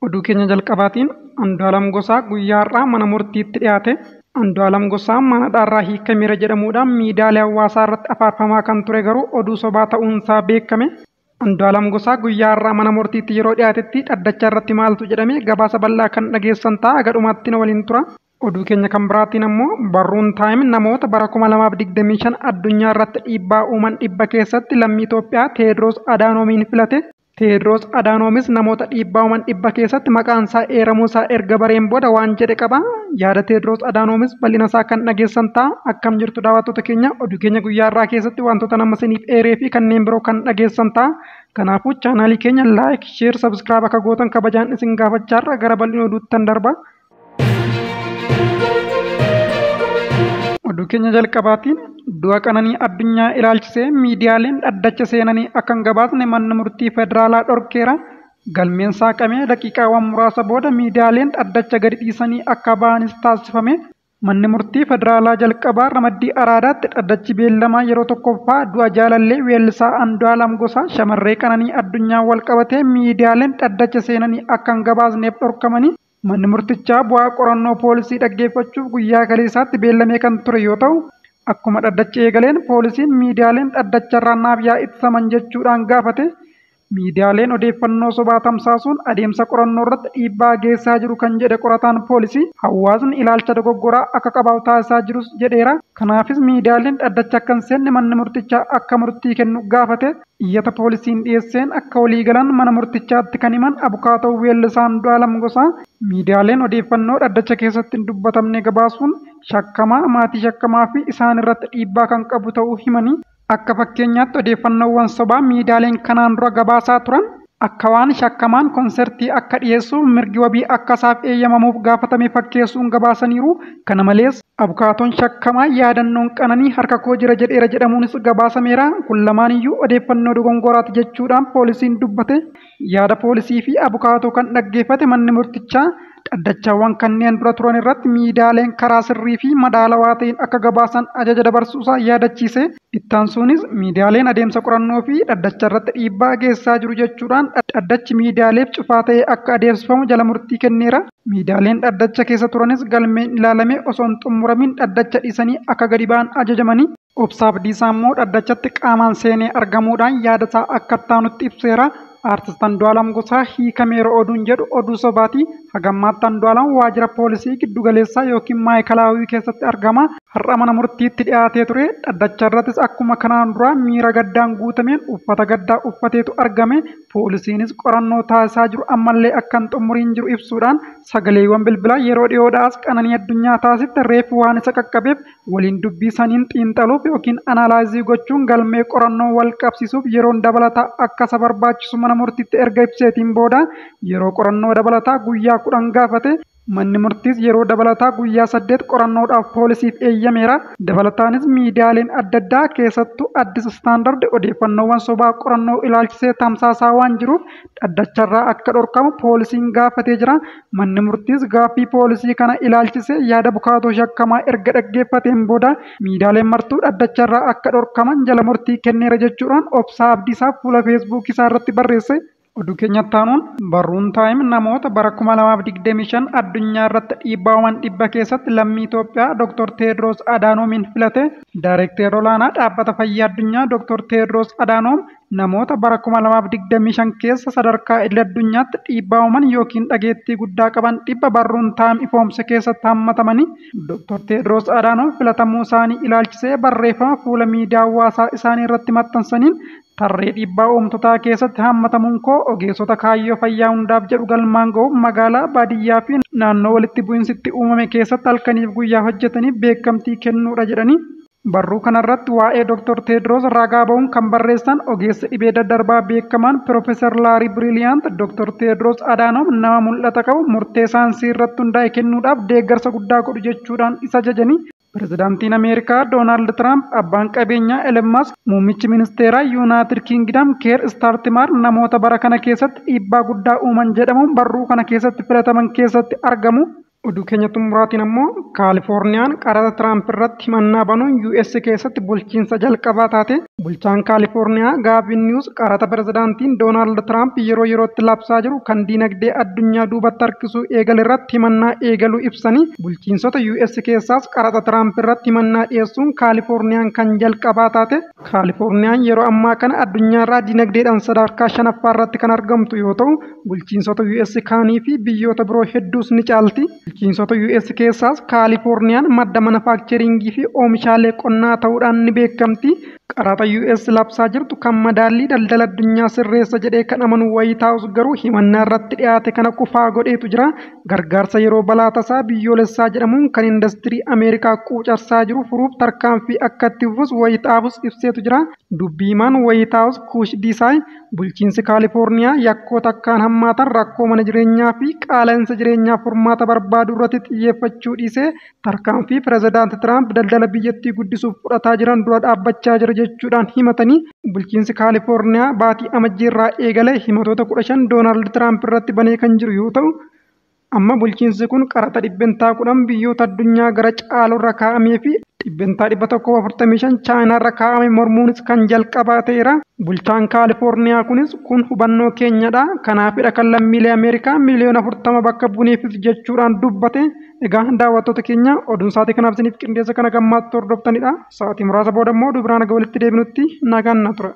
Oduu keenya jalqabaatiin Andu'aalam Gosaa guyyaa har'aa mana murtiitti dhiyaate. Andu'aalam Gosaa mana hidhaarraa hiikameera jedhamuudhaan miidiyaalee hawaasaa irratti afaarfamaa kan ture garuu oduu sobaa ta'uunsaa beekame. Andu'aalam Gosaa guyyaa har'aa mana murtiitti yeroo dhiyaatetti dhaddacha irratti maaltu jedhame gabaasa bal'aa kan dhageessan ta'a, gadhumaatti na waliin tura. Oduu keenya kan biraatiin ammoo barruun Taayim namoota bara 2025 addunyaa irratti dhiibbaa uuman 100 keessatti lammii Itoophiyaa Teediroos Adaanoomiin filate. Teediroos Adaanoomis namoota dhiibbaa uuman 100 keessatti maqaan isaa eeramuu isaa erga bareen booda waan jedhe qaba. Yaada Teediroos Adaanoomis bal'ina isaa kan dhageessan ta'a. Akkam jirtu daawwattoota keenya, oduu keenya guyyaa har'aa keessatti wantoota nama isiniif eeree fi kanneen biroo kan dhageessan ta'a. Kanaafuu chaanaalii keenya like, share, subscribe akka gootan kabajaan isin gaafachaarra gara bal'ina oduuttan darba. Oduu keenya jalqabaatiin du'a Qananii Addunyaa ilaalchisee miidiyaaleen dhaddacha seenanii akka hin gabaasne manni murtii federaalaa dhorkeera. Galmeen saaqamee daqiiqaawwan muraasa booda miidiyaaleen dhaddacha gadi dhiisanii akka ba'anis taasifame. Manni murtii federaalaa jalqabaa ramaddii Araadaatti dhaddachi beellamaa yeroo tokkoffaa du'a jaalallee weellisaa Andu'aalam Gosaa shamarree Qananii Addunyaa wal qabatee miidiyaaleen dhaddacha seenanii akka hin gabaasneef dhorkamanii. Manni murtichaa bu'aa qorannoo poolisii dhaggeeffachuuf guyyaa kaleessaatti beellamee kan ture yoo ta'u, akkuma dhaddachi eegaleen poolisiin miidiyaaleen dhaddacharraa naaf yaa ittisaman jechuudhaan gaafate. Miidiyaaleen odeeffannoo sobaa tamsaasuun adeemsa qorannoo irratti dhiibbaa geessaa jiru kan jedhe qorataan poolisii, hawaasni ilaalcha dogoggoraa akka qabaatu taasisaa jirus jedheera. Kanaafis miidiyaaleen dhaddacha akka hin seenne manni murtichaa akka murtii kennu gaafate. Iyyata poolisiin dhiyeesseen akka waliigalan mana murtichaatti kan himan abukaatoo weellisaa Andu'aalam Gosaa, miidiyaaleen odeeffannoo dhaddacha keessatti hin dubbatamne gabaasuun shakkamaa, maatii shakkamaa fi isaan irratti dhiibbaa kan qabu ta'uu himanii, akka fakkeenyaatti odeeffannoowwan sobaa miidiyaaleen kanaan dura gabaasaa turan akka waan shakkamaan konsertii akka dhiyeessuuf mirgi wabii akka isaaf eeyyamamuuf gaafatame fakkeessuun gabaasaniiru. Kana malees abukaatoon shakkamaa yaadannoon Qananii harka koo jira jedheera jedhamuunis gabaasameera. Kun lamaan iyyuu odeeffannoo dogongoraati jechuudhaan poolisiin dubbate. Yaada poolisii fi abukaatoo kan dhaggeeffate manni murtichaa dhaddachaawwan kanneen dura turan irratti miidiyaaleen karaa sirrii fi madaalawaa ta'een akka gabaasan ajaja dabarsuusaa yaadachiise. Ittaansuunis miidiyaaleen adeemsa qorannoo fi dhaddacha irratti dhiibbaa geessisaa jiru jechuudhaan dhaddachi miidiyaaleef cufaa ta'e akka adeemsifamu jala murtii kenneera. Miidiyaaleen dhaddacha keessa turanis galmeen ilaalamee osoo hin xumuramin dhaddacha dhiisanii akka gadi ba'an ajajamanii. Obsaa Abdiisaa immoo dhaddachatti qaamaan seenee argamuudhaan yaada isaa akka ittaanutti ibseera. Aartist Andu'aalam Gosaa hiikameera oduun jedhu oduu sobaati. Hagammaatti Andu'aalam waajjira poolisii giddugaleessaa yookiin maayikalaawii keessatti argama. Har'a mana murtiitti dhiyaatee ture. Dhaddacha irrattis akkuma kanaan dura miira gaddaan guutameen uffata gaddaa uffateetu argame. Poolisiinis qorannoo taasisaa jiru ammallee akka hin xumuriin jiru ibsuudhaan sagaleewwan bilbilaa yeroo dhiyoodhaas Qananii Addunyaa taasifte reefu waan isa qaqqabeef waliin dubbii saniin xiinxaluuf yookiin anaalaayizii gochuun galmee qorannoo wal qabsiisuuf yeroon dabalataa akka isa barbaachisu mana murtiitti erga ibseetiin booda yeroo qorannoo dabalataa guyyaa 10 gaafate. Manni murtiis yeroo dabalataa guyyaa 8 qorannoodhaaf poolisiif eeyyameera. Dabalataanis miidiyaaleen adda addaa keessattuu Addis Standard odeeffannoowwan sobaa qorannoo ilaalchisee tamsaasaa waan jiruuf dhaddacharraa akka dhorkamu poolisiin gaafatee jira. Manni murtiis gaaffii poolisii kana ilaalchisee yaada abukaatoo shakkamaa erga dhaggeeffateen booda miidiyaaleen martuu dhaddacharraa akka dhorkaman jala murtii kenneera jechuudhaan Obsaa Abdiisaa fuula Feesbuuk isaa irratti barreesse. Oduu keenyatti aanuun barruun Taayim namoota bara 2025 addunyaa irratti dhiibbaa uuman 100 keessatti lammii Itoophiyaa Dr. Teediroos Adaanoomiin filate. Daayirekteerri olaanaa dhaabbata fayyaa addunyaa Dr. Teediroos Adaanoom namoota bara 2025 keessa sadarkaa idil addunyaatti dhiibbaa uuman yookiin dhageettii guddaa qaban 100 barruun Taayim ifoomse keessatti hammatamanii. Dr. Teediroos Adaanoom filatamuu isaanii ilaalchisee barreeffama fuula miidiyaa hawaasaa isaanii irratti maxxansaniin tarree dhiibbaa uumtotaa keessatti hammatamuun koo ogeessota kaayyoo fayyaa hundaaf jedhu galmaan ga'uuf magaalaa baadiyyaa fi naannoo walitti bu'insitti uumame keessatti halkaniif guyyaa hojjetaniif beekamtii kennuudha jedhanii. Barruu kanarratti waa'ee Dr. Teediroos ragaa ba'uun kan barreessan ogeessa dhibee daddarbaa beekamaan Piroofeesar Laarii Biriiliyaant, Dr. Teediroos Adaanoom nama mul'ata qabu murtee saayinsii irratti hundaa'e kennuudhaaf deeggarsa guddaa godhu jechuudhaan isa jajanii. Pireezidaantiin Ameerikaa Doonaald Tiraamp, abbaan qabeenyaa Elon Musk, muummichi ministeeraa Yuunaayitid Kiingdam Keer Istaartimaar namoota bara kana keessatti dhiibbaa guddaa uuman jedhamuun barruu kana keessatti filataman keessatti argamu. Oduu keenya xumuraatiin ammoo Kaalifoorniyaan qaraxa Tiraamp irratti himannaa banuun US keessatti bulchiinsa jalqabaa taate. Bulchaan Kaalifoorniyaa Gaavin Niwus qaraxa pirezidaantiin Doonaald Tiraamp yeroo yerootti labsaa jiru kan diinagdee addunyaa duubatti harkisuu eegale irratti himannaa eegaluu ibsanii, bulchiinsota US keessaas qaraxa Tiraamp irratti himannaa dhiyeessuun Kaalifoorniyaan kan jalqabaa taate. Kaalifoorniyaan yeroo ammaa kana addunyaarraa diinagdeedhaan sadarkaa shanaffaa irratti kan argamtu yoo ta'u, bulchiinsota US kaanii fi biyyoota biroo hedduus ni caalti. Bulchiinsota US keessaas Kaalifoorniyaan madda manufaakcheringii fi oomishaalee qonnaa ta'uudhaan ni beekamti. Qaraxa US labsaa jirtu kan madaallii daldala addunyaa sirreessa jedhee kan amanu Waayit Haawus garuu himannaa irratti dhiyaate kana kufaa godheetu jira. Gargaarsa yeroo balaa tasaa biyyoolessaa jedhamuun kan indastirii Ameerikaa quucarsaa jiru furuuf tarkaanfii akka itti fufus Waayit Haawus ibseetu jira. Dubbii himaan Waayit Haawus Kuush Diisaay bulchiinsi Kaalifoorniyaa yakkoota akkaan hammaatan rakkoo mana jireenyaa fi qaala'insa jireenyaa furmaata barbaadu irratti xiyyeeffachuu dhiisee tarkaanfii pirezidaanti Tiraamp daldala biyyattii guddisuuf fudhataa jiran dura dhaabbachaa jira jechuudhaan himatanii, bulchiinsi Kaalifoorniyaa baatii Amajjii irraa eegalee himatoota 15 Doonaald Tiraamp irratti banee kan jiru yoo ta'u, amma bulchiinsi kun qaraxa 10% biyyoota addunyaa gara caalurra kaa'amee fi 145% Chaayinaarra kaa'ame mormuunis kan jalqabaa ta'eera. Bulchaan Kaalifoorniyaa kunis kun hubannoo keenyadha. Kanaafidha kan lammiilee Ameerikaa miliyoona 40 bakka buuneefis jechuudhaan dubbate. Egaa daawwattoota keenya, oduun sa'aatii kanaaf isiniif qindeessa kana gammaatti hordoftanidha. Sa'aatii muraasa booda immoo dubiraan aga walitti deebinutti nagaan na tura.